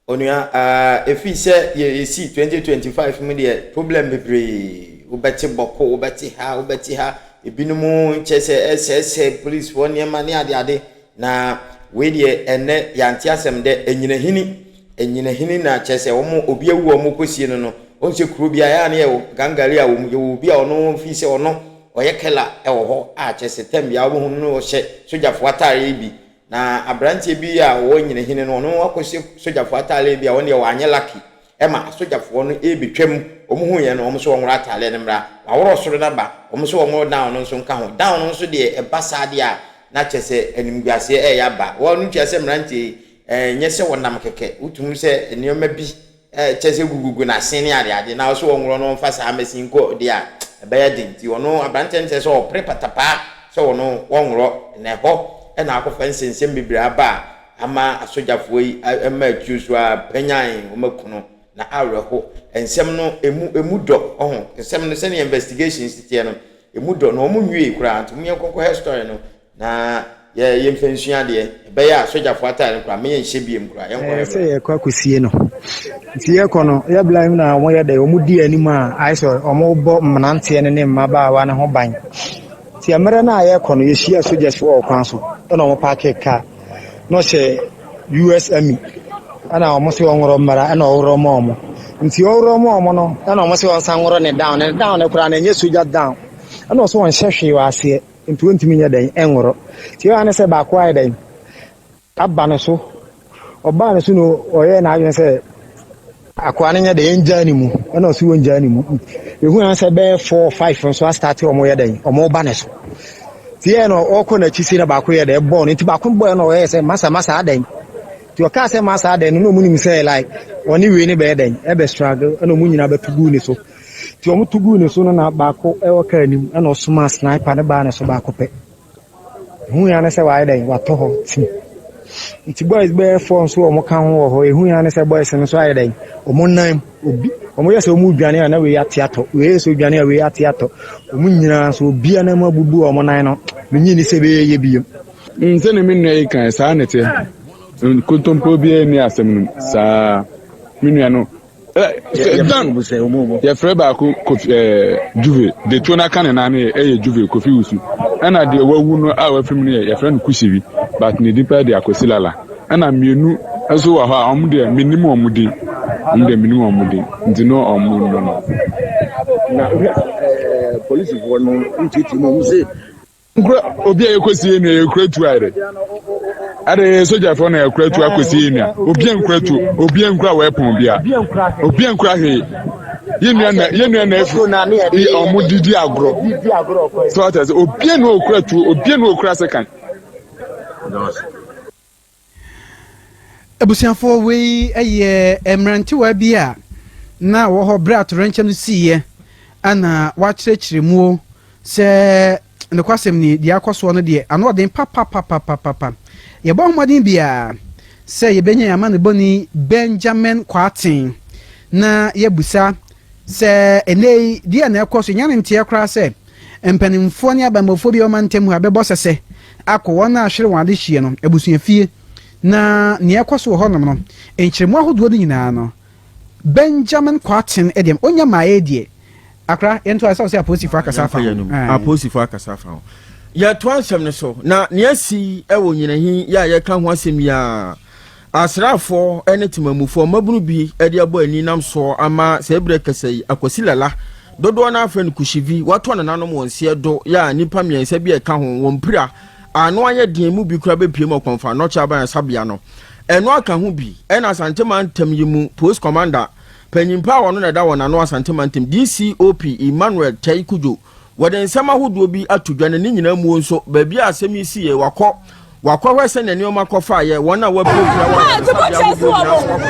Onua, ɛfiri sɛ yɛsi 2025 mu deɛ, problem bebree. Wobɛte Bawku, wobɛte ha, wobɛte ha, ebinom kyɛ sɛ ɛsɛɛsɛ policefoɔ nneɛma ne adeade. Na wei deɛ, ɛnɛ yɛante asɛm dɛ Anyinahini, Anyinahini na kyɛ sɛ wɔn obi awu a wɔn kɔsie no. Wɔn sɛ kuro bi a yɛa ne yɛ gangari a wɔn yɛwɔ obi a ɔno fi sɛ ɔno ɔyɛ kɛla ɛwɔ hɔ a kyɛ sɛ tɛm bia wɔbɛhu no, ɔhyɛ sogyafoɔ ataareɛ bi. Na aberanteɛ bi a ɔwɔ Nyinahini no, ɔno akɔhyɛ sogyafoɔ ataareɛ bi a ɔno deɛ wanyɛ lucky ɛma asogyafoɔ no ɛrebɛtwam. Wɔn hu yɛn no, wɔn nso wɔn ataareɛ no mmra waworɔ soro n'aba, wɔn nso wɔn down no nso nka ho. Down no nso deɛ, ɛba saa deɛ a, na kyɛ sɛ animguaseɛ ɛyɛ aba. Wɔn no tua sɛ mmeranteɛ yi nyɛ sɛ wɔnam kɛkɛ, wotum sɛ nneɛma bi kyɛ sɛ gugugu n'ase ne adeade na ɔso wɔn worɔ no, wɔmfa saa mɛsi nkɔ deɛ a ɛbɛyɛ den. Nti ɔno aberanteɛ no kyerɛ sɛ ɔpere patapaa sɛ ɔno wɔnworɔ, na ɛhɔ ɛna akɔfa nsɛnsɛm bebree aba a ama asogyafoɔ yi ɛma atuo so a panyan wɔn akunu. Na awerɛho, nsɛm no emu dɔ. Ɔho nsɛm no, sɛnea investigation si teɛ no, emu dɔ na wɔn nwie koraa. Nti wɔn yɛn kɔkɔ hɛ story no na yɛmfa nsua adeɛ. Ɛbɛyɛ a sogyafoɔ ataare no koraa meyɛ nhyɛ biem koraa, yɛnkɔ hɛ. Sɛ yɛkɔ akɔsie no, nti yɛkɔ no, yɛbla mu na wɔyɛ dɛ wɔn di anim a ayɛ sɛ wɔbɔ mmeranteɛ no ne mmabaawa no ho ban. Nti mmerɛ no a yɛkɔ no, yɛhyia sogyafoɔ wɔ kwan so, ɛna wɔn park kaa na ɔhyɛ US Army, ɛna wɔn sɛ wɔnworɔ mmara, ɛna ɔworɔ ma wɔn. Nti ɔworɔ ma wɔn no, ɛna wɔn sɛ wɔnsan worɔ ne down, ne down no koraa na ɛnyɛ sogya down, ɛna ɔsɛ wɔnhyɛ hwee wɔ aseɛ, nti wɔntumi nyɛ dɛn ɛnworɔ. Nti ɛwɔ ne sɛ baako ayɛ dɛn aba no so, ɔbaa no so no, ɔyɛ n'adwene sɛ akoa no nyɛ dɛn ɛngyaa ne mu, ɛna ɔso wɔngyaa ne mu. Ehu yan sɛ bɛyɛ four, five nso astart, wɔn yɛ dɛn, wɔn ba ne so. Nti yɛ no ɔkɔ n'akyi si na baako yɛ dɛn bɔɔ no. Nti baako bɔɔ no, ɔyɛ sɛ masa, masa adɛn? Nti ɔkaa sɛ masa adɛn no, na ɔmo nim sɛ like ɔne wei ne bɛyɛ dɛn ɛbɛ struggle, ɛna ɔmo nyinaa bɛto gu ne so. Nti ɔmo to gu ne so no, na baako ɛwɔ kaa anim, ɛna ɔsoma sniper ne baa ne so baako pɛ. Ehu ya ne sɛ wayɛ dɛn watɔ hɔ tim. Nti boys bɛyɛ four nso a ɔmo ka ho wɔ hɔ. Ehu ya ne sɛ boys no nso ayɛ dɛn, ɔmo nan obi, ɔmo yɛ sɛ ɔmo dwane a na wei ate atɔ, wei yɛ sɛ odwane a wei ate atɔ. Ɔmo nyinaa nso, obiara nan mu abubu ɔmo nan no, menyi ni sɛ bɛyɛ yɛ biem. Sɛne me nua yi kan saa ne teɛ, nkontompo biara nni asɛm no mu saa. Me nua no dan yɛfrɛ baako Kofi Juve de tuo n'aka ne nan no yɛ ɛyɛ Juve Kofi Wusu, ɛna deɛ wawu no a wafiri mu no yɛ yɛfrɛ no Kusiwi, but ne din paa de Akosi Lala. Ɛna mmienu nso wɔ hɔ a wɔn deɛ menim wɔn din, wɔn deɛ menim wɔn din, nti no wɔn no. Na wohwɛ polisifoɔ no ntiatia mu, ɔmo se Nkura obi a yɛkɔsi yɛ nua, yɛkura tuo ayɛ dɛ ade yɛ sogyafoɔ na yɛkura tuo akɔsi yɛ nua. Obi a nkura tuo, obi a nkura weapon bia, obi a nkura hwee. Yɛ nua na efi ɔmo didi agorɔ so ɔtɛ sɛ obi a na okura tuo, obi a na okura sekan. Abusuafoɔ, wei yɛ mmerantewa bi a na wɔ hɔ berɛ a torɛnkyɛm no siiɛ, ana wakyerɛkyerɛ muo sɛ nokwasɛm ni, deɛ akɔ soɔ no deɛ, ano ɔden papapapapapa. Yɛbɔ mmɔden biara sɛ yɛbɛnya yɛn amanebɔni Benjamin Kwaten na yɛbusa sɛ ɛnɛ yi deɛ na ɛkɔ so. Nya ne nteɛ koraa sɛ mpanimfoɔ ne abambɔfoɔ bi a wɔma ntɛm hɔ a bɛbɔ sɛsɛ akɔ wɔn a ahwere wɔn adehyeɛ no abusuafie na nea ɛkɔ so wɔ hɔnom no, nkyerɛmu ahodoɔ no nyinaa no, Benjamin Kwaten deɛ ɔnya maaeɛ deɛ akora yɛnto ayɛ sɛ ɔsɛ apolisifoɔ akasa afa ho. Apolisifoɔ akasa afa ho. Yɛtoa nsɛm no so na nea asi wɔ Nyinahin yɛ a yɛka ho asɛm yi a, asraafoɔ ne temamufoɔ mmabunu bi de abɔ ani nam soɔ ama sɛ ebere kɛsɛ yi Akwasi Lala, dodoɔ no afrɛ no Kuhyivi, watɔ nananom wɔn seɛ do yɛ a nnipa mmiɛnsa bi a ɛka ho wɔn pira ano ayɛ den mu bi kora bɛpie mu ɔkɔmfa nɔkyɛ aban asabea no. Ɛno aka ho bi ɛna Asantema ntam yi mu post commander panyimpa a ɔno na ɛda wɔn ano, Asantema ntam DCOP Emmanuel Tɛi Kudwo, wɔde nsɛm ahodoɔ bi ato dwa. Na ne nyinaa muo nso, baabi a asɛm yi si yɛ wakɔ wakɔhwɛ sɛnea nneɛma kɔfaeɛ, wɔn a wɔapirapira wɔ ayaresabea ahodoɔ nyinaa so wakɔhwɛ wɔn,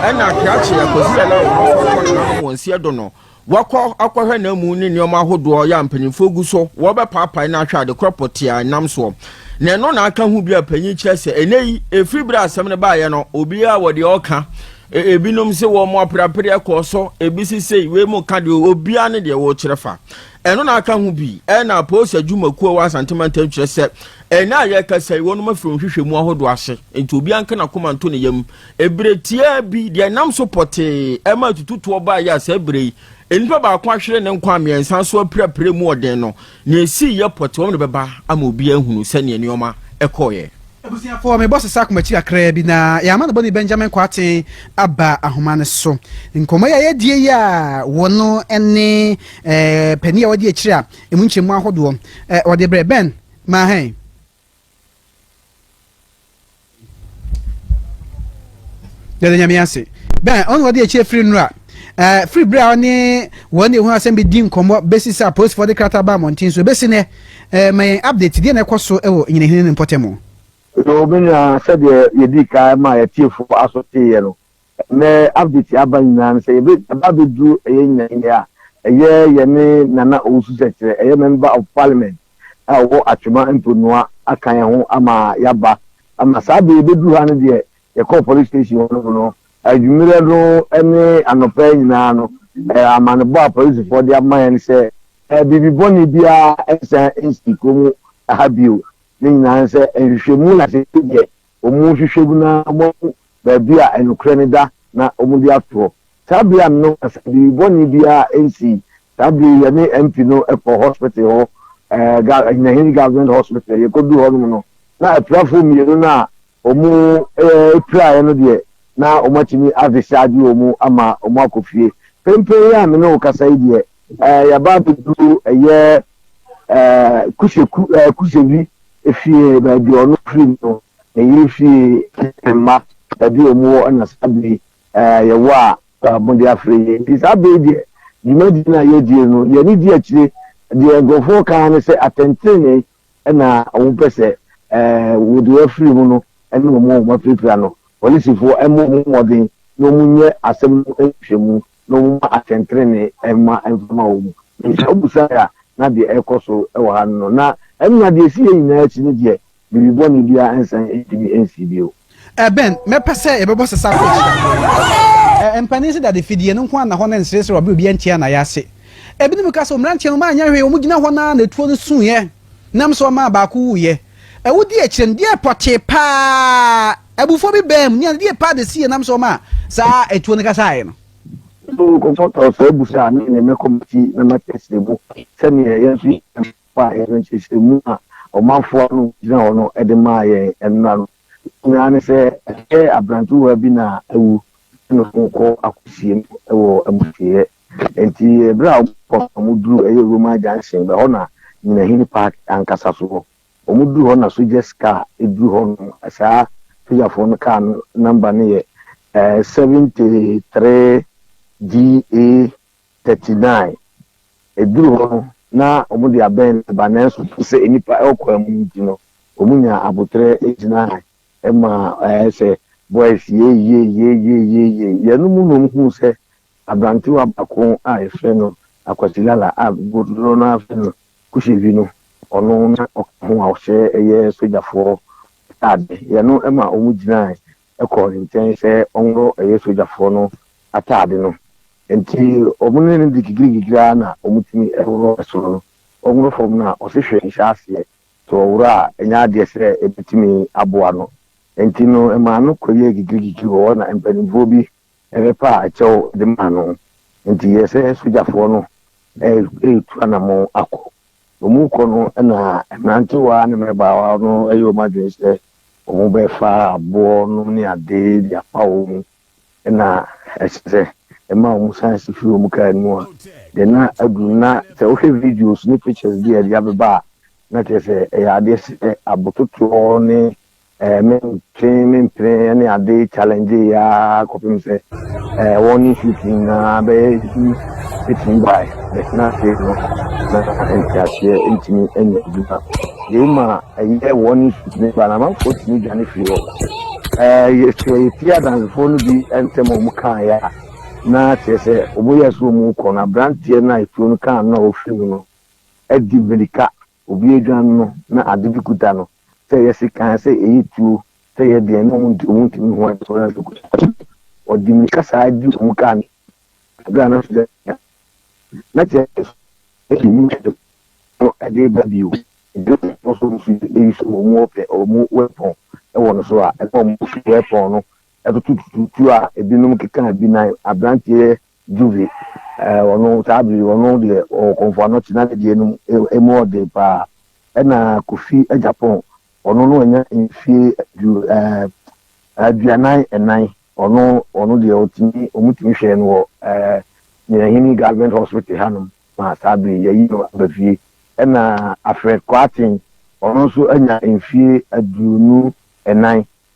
ɛna krakye Akwasi Lala a wɔn nso atɔ nananom wɔn nseɛ do no, wakɔ akɔhwɛ n'amu ne nneɛma ahodoɔ yɛ a mpanimfoɔ gu so wɔbɛpaapae no ahwɛ adekorɔ pɔtee a ɛnam soɔ. Na ɛno na aka ho bi a panyin kyerɛ sɛ ɛnɛ yi, ɛfiri berɛ a asɛm no baeɛ no, obiara wɔ deɛ ɔka. Ebinom sɛ wɔn mo aperapere ɛkɔɔ so, ebi sisei wei mu ka deɛ obiara ne deɛ wɔrekyerɛ fa. Ɛno na aka ho bi ɛna polisi adwumakuo a ɛwɔ Asantema ntam kyerɛ sɛ Ɛnnɛ a yɛrekasa yi, wɔnom afiri wɔn nhwehwɛmu ahodoɔ ase, enti obiara nka n'akoma nto ne yam. Ɛberɛ tiaa bi, deɛ ɛnam so pɔtee ɛma atututoɔ baeɛ a saa berɛ yi, nnipa baako ahwere ne nkwa a mmiɛnsa nso apirapira mu ɔden no, nea ɛsiiɛ pɔtee wɔn de bɛba ama obiara ahunu sɛdeɛ nneɛma ɛkɔeɛ. Abusuafoɔ, mebɔ sesa akoma akyi kakraa bi na yɛn amanobɔni Benjamin Kwarteng aba ahoma no so. Nkɔmmɔ yi a yɛadie yi a wɔno ne eh, panin a wɔde akyire a ɛmu nkyɛmu ahodoɔ eh, wɔde brɛ Ben ma hɛn. Yɛda Nyame ase. Ben, ɔno na ɔde akyire firi nnora. Eh, firi berɛ a ɔne wɔn na ɛhu asɛm bi di nkɔmmɔ bɛsi sɛ apolisifoɔ de krataa ba mmɔnten so. Ɛbɛsi nɛ, eh, ma yɛn update, deɛ na ɛkɔ so wɔ Nyinahini no mpɔtam. Yoo me nua sɛdeɛ yɛdii kan maa yɛtiefoɔ aso teeɛ no, ɛnnɛ update a aba nyinaa ne sɛ yɛbɛ yɛaba abɛduru ɛyɛ Nyinahini a ɛyɛ yɛne Nana Owusu Sɛkyerɛ ɛyɛ member of parliament a ɔwɔ Atwema Mponoa aka yɛn ho ama yɛaba ama saa berɛ yɛbɛduru ha no deɛ Yɛkɔɔ police station hɔ nom no, anwummerɛ no ne anɔpa yi nyinaa no, amanebɔ a polisifoɔ de ama yɛn sɛ biribi bɔne biara nsan nsi kurom ha bio. Ne nyinaa ne sɛ nhwehwɛmu na seesei deɛ wɔhwehwɛ mu na wɔahu baabi a nokorɛ no da na wɔde ato hɔ. Saa berɛ a me ne wo kasa yi, biribi bɔne biara nsii. Saa berɛ yi yɛne MP no kɔɔ hospital hɔ, Nyinahini Government Hospital. Yɛkɔduu hɔnom no, na apirafoɔ mmienu no a Wɔpiraeɛ no deɛ, na wɔatumi adischarge wɔn ama wɔakɔ fie. Mprempren yi a me ne wo kasa yi deɛ, yɛaba abɛduru ɛyɛ Kuseku, Kusevi fie, baabi a ɔno firi no, ne yere fie ne ne mma, baabi a wɔwɔ na saa berɛ yi yɛwɔ a wɔde afrɛ yɛn. Nti saa berɛ yi deɛ, dwumadie no a yɛredie no, yɛn ani di akyire. Deɛ nkurɔfoɔ ka ara ne sɛ atɛntenenee na wɔpɛ sɛ wɔde wɔn afiri mu no ne wɔn a wɔapirapira no. Polisifoɔ mmɔ wɔn mmɔden na wɔnyɛ asɛm no nhwehwɛmu na wɔmma atɛntrenee mma mfa ma wɔn. Nti sɛ wobusae a, na deɛ ɛrekɔ so wɔ ha no no. Na ɛnna deɛ ɛsiiɛ nyinaa akyi no deɛ, biribi bɔne biara nsan ntumi nsii bio. Ben, mɛpɛ sɛ yɛbɛbɔ sesa kɔ akyiri kakra. Mpanin se dade fidie no nko ara na hɔ na nseresere wɔ bere obiara ntia na yɛase. Ebinom ka sɛ mmeranteɛ no wɔanyɛ hwee, wɔgyina hɔ no ara na etuo no suiɛ nam so maa baako wuiɛ. Ɛwo di akyire no, deɛ pɔtee paa abufuo bi baa mu, nea deɛ paa na esiiɛ nam so maa saa etuo no kasaeɛ no. So kɔkɔtɔ saa abusa a na ɛne mɛkɔ m'akyi na makyerɛkyerɛ mu sɛdeɛ yɛn nso yɛn fa yɛn nkyerɛkyerɛmu a ɔmanfoɔ ano gyina hɔ no de maa yɛn nnora no nyinaa ne sɛ ɛyɛ aberantewa bi na awu na wɔkɔ akɔsie no wɔ amusieɛ. Enti berɛ a wɔkɔ no wɔduru ɛyɛ Roma junction bɛ hɔ na Nyinahini park ankasa so wɔ. Wɔduru hɔ na soldiers car duru hɔ nom. Saa sogyafoɔ no car no number no yɛ 73 GA 39. Ɛduru hɔ no na wɔde abɛn no ba nanso sɛ nnipa wɔ kwan mu nti no wɔnyaa aboterɛ gyinae ma ɛyɛ sɛ boys yei yei yei yei yei yei. Yɛn mu na wɔhuu sɛ Aberantewa baako a wɔfrɛ no Akwasi Lala a dodoɔ no ara frɛ no Kushevi no, ɔno na ɔka ho a ɔhyɛ ɛyɛ sogyafoɔ ataade. Yɛno ma wɔgyinae kɔɔ ne nkyɛn sɛ ɔnworɔ ɛyɛ sogyafoɔ no ataade no. Enti wɔn ne no di kikirikikiri ara na wɔtumi worɔ soro no. Wɔworɔ fam no a, ɔse hwee nhyɛ aseɛ. Sɛ ɔworɔ a, ɛnyɛ adeɛ sɛ ɛbɛtumi aboa no. Enti no, ɛmaa no kɔyɛɛ kikirikikiri wɔ hɔ na mpanimfoɔ bi Ɛbɛpaa kyɛw de maa no. Enti yɛ sɛ sogyafoɔ no retu anammɔn akɔ. Wɔrekɔ no na mmerantewa ne mmabaawa no yɛ wɔn adwene sɛ wɔbɛfa aboɔ nom ne ade de afa wɔn. Ɛna ɛhyɛ sɛ ɛma wɔsan si firi wɔn kaa no mu a, deɛ na aduru no na sɛ wohwɛ videos ne pictures bi a ɛde abeba a, na kyerɛ sɛ ɛyɛ adeɛ sɛ abototoɔ ne Eh, me ntwe me mpene ne ade challenge yɛ ara kɔpem sɛ eh, wɔn ne shoot nyinaa bɛyɛ bi ɛtumi bae bɛtena ase no na nteaseɛ ntumi nyɛ adwuma. Yei ma ɛyɛ wɔn ne shoot ne ba na amanfoɔ tumi dwane firi hɔ. Eh, yɛsɛ yɛtie adansefoɔ no bi ntɛm a wɔn kaeɛ a na kyerɛ sɛ wɔn yɛ so wɔn kɔ no aberanteɛ no a etuo no kaa no a ɔfiri mu no adi mmirika Obi adwan no na ade bi kuta no, sɛ ɛyɛ sekan, sɛ ɛyɛ tuo, sɛ ɛyɛ deɛn, na wɔntumi nhu ade korɔ no kuta. Ɔde mmirika saa di wɔn kaa no berɛ a na sogya na kyerɛ sɛ ɛde mu no de ba bio. Nti wɔn nso nso eyi so wɔn wɔpɛ wɔn weapon wɔ no so a ɛna wɔn fi weapon no ɛtoto tuo a ebinom keka bi nan aberanteɛ Juve ɛɛ ɔno saa bere ɔno deɛ ɔwɔ Kɔmfo Anɔkye na ne deɛ no emu ɔden paa ɛna Kofi Agyapong ɔno no anya mfie adu ɛɛ 44 ɔno ɔno deɛ ɔtumi wɔn tumi hwɛɛ no wɔ Nyinahini Government Hospital hanom ma saa bere yɛyi no aba fie. Ɛna Alfred Kwarteng ɔno nso anya mfie 24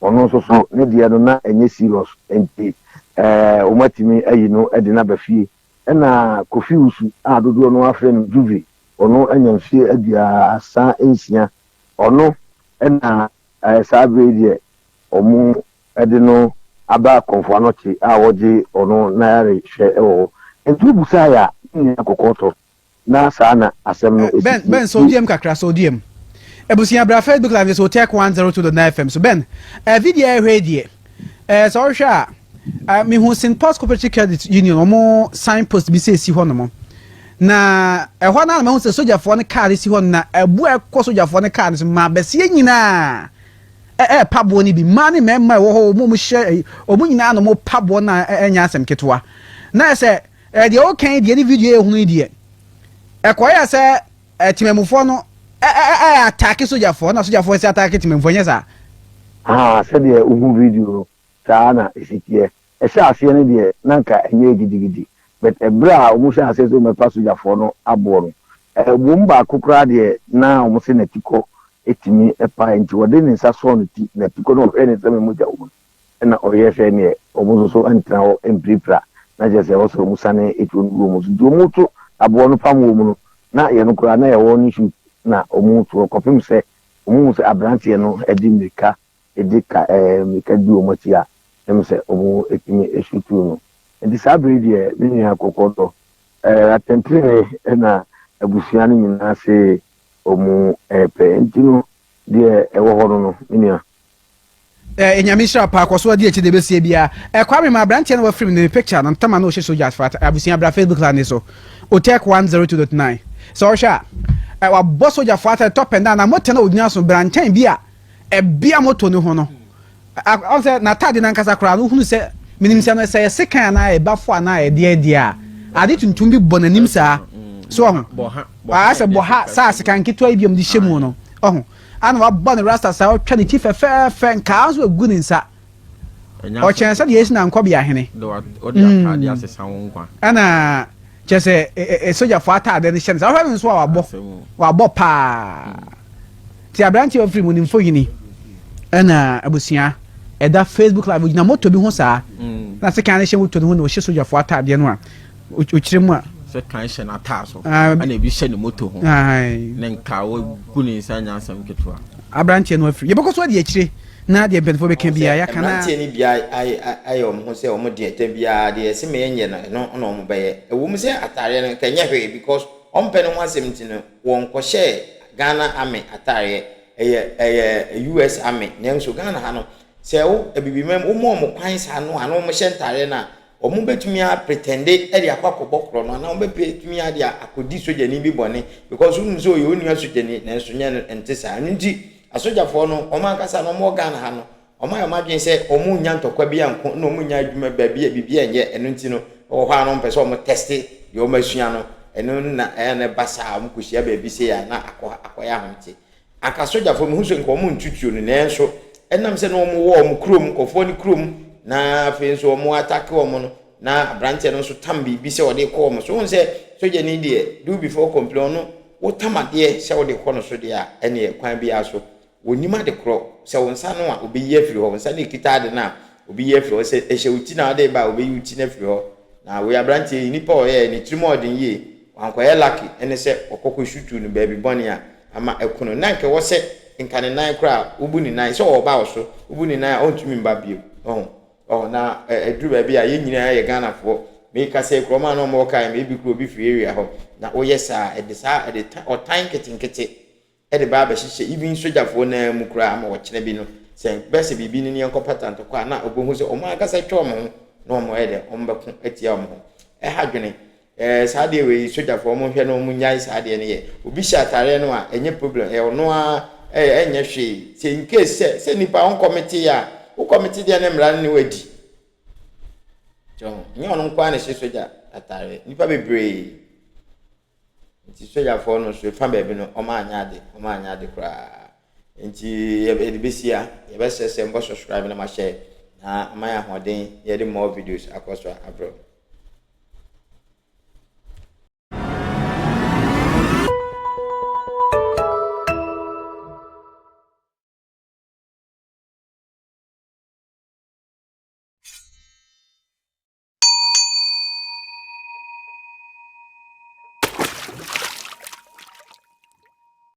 ɔno nso so ne deɛ no na ɛnyɛ serious nti wɔn atumi ayi no de no aba fie. Ɛna Kofi Wusu a dodoɔ no afrɛ no Juve ɔno anya mfie 36 ɔno ɛna saa bere deɛ wɔn de no aba Kɔmfo Anɔkye a wɔgye ɔno n'ayarehwɛ wɔ hɔ. Nti wobusaeɛ a ne nua kɔkɔɔtɔ na saa na asɛm no Ben, Ben, sɛ odiam kakra, sɛ odiam. Abusua bra Facebook Live so Tech 102.9 FM so. Ben, video a ɛhwɛ yi deɛ, sɛ ɔhwɛ a, mehu St. Paul's Cooperative Credit Union, ɔmo signpost bi sɛ esi hɔ nom. Na ɛhɔ no na mehu sɛ sogyafoɔ no kaa no si hɔ na ɛbu a ɛkɔ sogyafoɔ no kaa no so ma bɛseɛ nyinaa ɛɛpa boɔ no bi. Mmaa ne mmarima a ɛwɔ hɔ, ɔmo hyɛ, ɔmo nyinaa na ɔmo pa boɔ no a ɛnyɛ asɛm ketewa. Na ɛsɛ deɛ ɔka yi deɛ ne video yɛ hunu yi deɛ, ɛkɔyɛ sɛ temamufoɔ no ɛ attack sogyafoɔ na sogyafoɔ sɛ attack temamufoɔ nyɛ saa. Aa, sɛdeɛ wohu video no saa na ɛsi teɛ. Ɛhyɛ aseɛ no deɛ na nka ɛnyɛ gidigidi, but ɛberɛ a wɔn hyɛ aseɛ sɛ wɔmɛpa sogyafoɔ no aboɔ no, wɔn baako koraa deɛ na wɔn sɛ n'atikɔ etumi ɛpa nti wɔde ne nsa sɔɔ ne ti n'atikɔ no ɔhwɛ ne nsam mogya wɔ mu ɛna ɔyɛ sɛ neɛ wɔn nso so ntena hɔ mpirapira na kyerɛ sɛ ɛwɔ sɛ wɔn sane etuo no gu wɔn so. Nti wɔn to aboɔ no pam wɔ mu no na yɛn no koraa na yɛwɔ ne shoot na wɔn to kɔpem sɛ wɔn hu sɛ aberanteɛ no ɛde mmirika ɛde ka mmirika di wɔn akyi a ɛmu sɛ wɔn etumi esutu no. Nti saa bere deɛ, me nua kɔkɔɔ dɔ atɛntɛnɛ ɛna abusua no nyinaa se wɔn ɛɛpɛ nti no deɛ ɛwɔ hɔ no, me nua. Nyame nhyira paa, kɔ so adi akyi de bɛsie biara. Kwame, ma aberanteɛ no wafiri ne picture no ntama na ɔhyɛ soldiers fat. Abusua bra Facebook line so, Otec 102.9. Sɛ ɔhwɛ a, wabɔ sogyafoɔ atare top and down na moto no a ɔgyina so brankyɛn bi a ɛbea moto no ho no, ɔn sɛ n'ataade nankasa koraa no, wohunu sɛ menim sɛ no sɛ yɛ sekan anaa ɛbafo anaa ɛdeɛ deɛ a ade tuntum bi bɔ n'anim saa so ɔho sɛ bɔ ha saa sekan ketewa yi bi a wɔde hyɛ mu no ɔho ana wabɔ ne rasta saa, ɔtwa ne ti fɛfɛɛfɛ, nkaa nso egu ne nsa, ɔkyɛn sɛ deɛ esi na nkɔbi ahene ɛna kyerɛ sɛ sogyafoɔ ataade no hyɛ no sɛ ɔhwɛ no nso a wabɔ paa. Ti aberanteɛ a ɔfiri mu ne mfohini ɛna abusua ɛda Facebook Live, ogyina moto bi ho saa na sekan no hyɛ moto no ho na ɔhyɛ sogyafoɔ ataadeɛ no a ɔkyerɛ mu a Sekan hyɛ n'ataa so ɛna ebi hyɛ ne moto ho ne nka wɔgu ne nsa nya asɛm ketewa. Aberanteɛ no afiri, yɛbɛkɔ so adi akyire na deɛ mpanyinfoɔ bɛka biara yɛaka na Mmeranteɛ no bia ayɛ wɔn ho sɛ wɔn deɛ tɛ biara deɛ ɛsɛ mɛ nyɛ no ɛno na wɔn bɛyɛ. Ɛwɔ mu sɛ ataareɛ no nka nyɛ hwee because wɔn pɛ ne ho asɛm ti no wɔn kɔhyɛ Ghana Army ataareɛ, ɛyɛ US Army. Nanso Ghana ha no sɛ wo abibimam wɔn a wɔn kwan saa no a na wɔn hyɛ ntaareɛ no a wɔn bɛtumi apretend de akɔ akɔbɔ korɔ no anaa wɔn bɛtumi ade akɔdi sogyani bi bɔne because wɔn sɛ ɔyɛ onua sogyani, nanso nyɛ no nte saa. Ɛno nti asogyafoɔ no wɔn ankasa no wɔn wɔ Ghana ha no wɔn ayɛ wɔn adwene sɛ wɔn nya ntɔkwa bi anko na wɔn nya adwuma baabi a biribi anyɛ. Ɛno nti no wɔ hɔ a no wɔn pɛ sɛ wɔn test deɛ wɔn asua no. Ɛno na ɛyɛ na ɛba saa wɔn kɔhyia baabi sɛ yɛ na akɔ akɔyɛ ahomte. Anka sogyafoɔ mehu sɛ nka wɔn ntutuo no, nanso ɛnam sɛ na wɔn wɔ wɔn kurom nkɔfoɔ ne kurom na afei nso wɔn attack wɔn no na aberanteɛ no nso tam biribi sɛ ɔde kɔ wɔn so. Wɔn sɛ sogyani deɛ, do before complain. Ɔno wotam adeɛ sɛ wɔde kɔ no so deɛ a, ɛneɛ kwan biara so wɔnim ade korɔ sɛ wɔn nsa no a obeyi afiri hɔ, wɔn nsa no ekita ade no a obeyi afiri hɔ. Sɛ ɛhyɛ wo ti na ɔde ba a, obeyi wo ti no afiri hɔ. Na wei aberanteɛ yi, nipa a ɔyɛ ne tirim ɔden yie, wankɔyɛ lucky ɛne sɛ ɔkɔkɔ sutu no baabi bɔne a ama ɛko no. Na nka ɛwɔ sɛ nka ne nan koraa wobu ne nan sɛ ɔba wo so, wobu ne nan a ɔntumi mba bio. Ɔho na ɛduru baabi a yɛn nyinaa yɛ Ghanafoɔ. Meka sɛ kurom a na ɔmo kae ma ebi kuro obi firi area hɔ na woyɛ saa ɛde saa ɛde ɔtan nketenkete ɛde ba abɛhyehyɛ even sogyafoɔ naa mu koraa ama ɔkyerɛ bi no sɛ bɛsɛ biribi ne neɛ nkɔpata ntɔkwa a na ɔbɛhu sɛ ɔmo ankasa twa ɔmo ho na ɔmo yɛ dɛ ɔmo bɛko atia ɔmo ho. Ɛha dwene. Ɛɛ saa adeɛ wei sogyafoɔ wɔn nhwɛ na wɔn nyae saa adeɛ no yɛ. Obi hyɛ ataareɛ no a ɛnyɛ problem ɛyɛ ɔno ara ɛyɛ ɛnyɛ hwee. Sɛ in case sɛ sɛ nipa wɔn kɔmete yɛ a wo kɔmete deɛ ne mmara no ne wadi. Kyɛ ho nyɛ ɔno nko ara na ɛhyɛ sogya ataareɛ nipa bebree. Nti sogyafoɔ no nso ɛfa baabi no wɔn anyɛ ade wɔn anyɛ ade koraa. Nti yɛde bɛsi ha yɛbɛsrɛ sɛ mbɔ subscribe na mahyɛ na ama yɛ ahoɔden yɛde more videos akɔ so abrɛ.